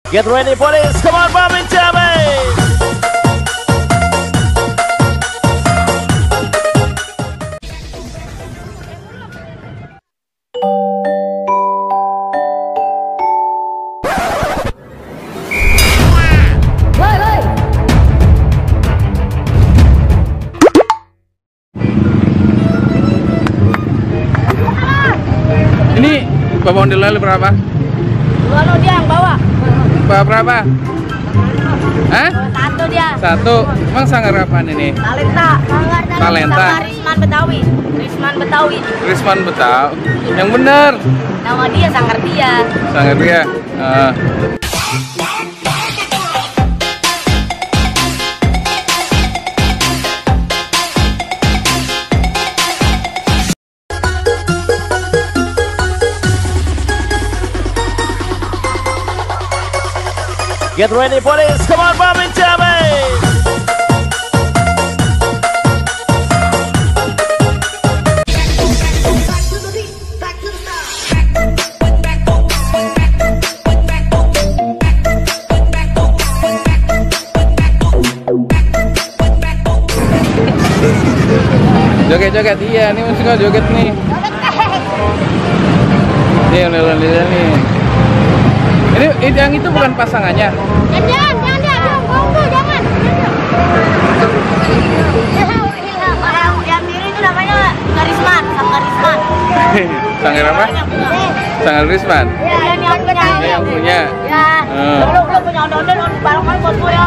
Get ready, police. Come on, Bob and Jamie. Ini bawa ondel-ondel berapa? Dua dia yang bawa. Berapa? Hah? Satu dia. Satu. Emang sanggar apaan ini? Talenta. Talenta. Sama Risman Betawi. Risman Betawi. Risman Betawi. Yang bener. Nama dia Sanggar dia. Sanggar dia. Get ready, police. Come on, Bob and Jamie. Joget-joget, iya, ini musikal joget nih. Nih, ondel-ondel nih. Ini yang itu bukan pasangannya. Jangan, jangan. Yang diri itu namanya Risman, Sanggar Risman. Sanggar apa? Sanggar Risman. Ya, yang punya. Yang punya. Ya. Lu punya ondel-ondel bareng-bareng buat gue ya.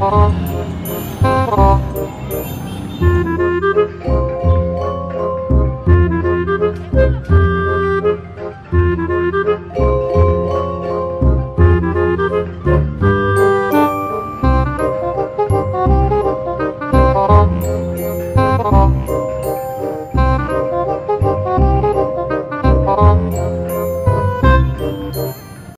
Oh,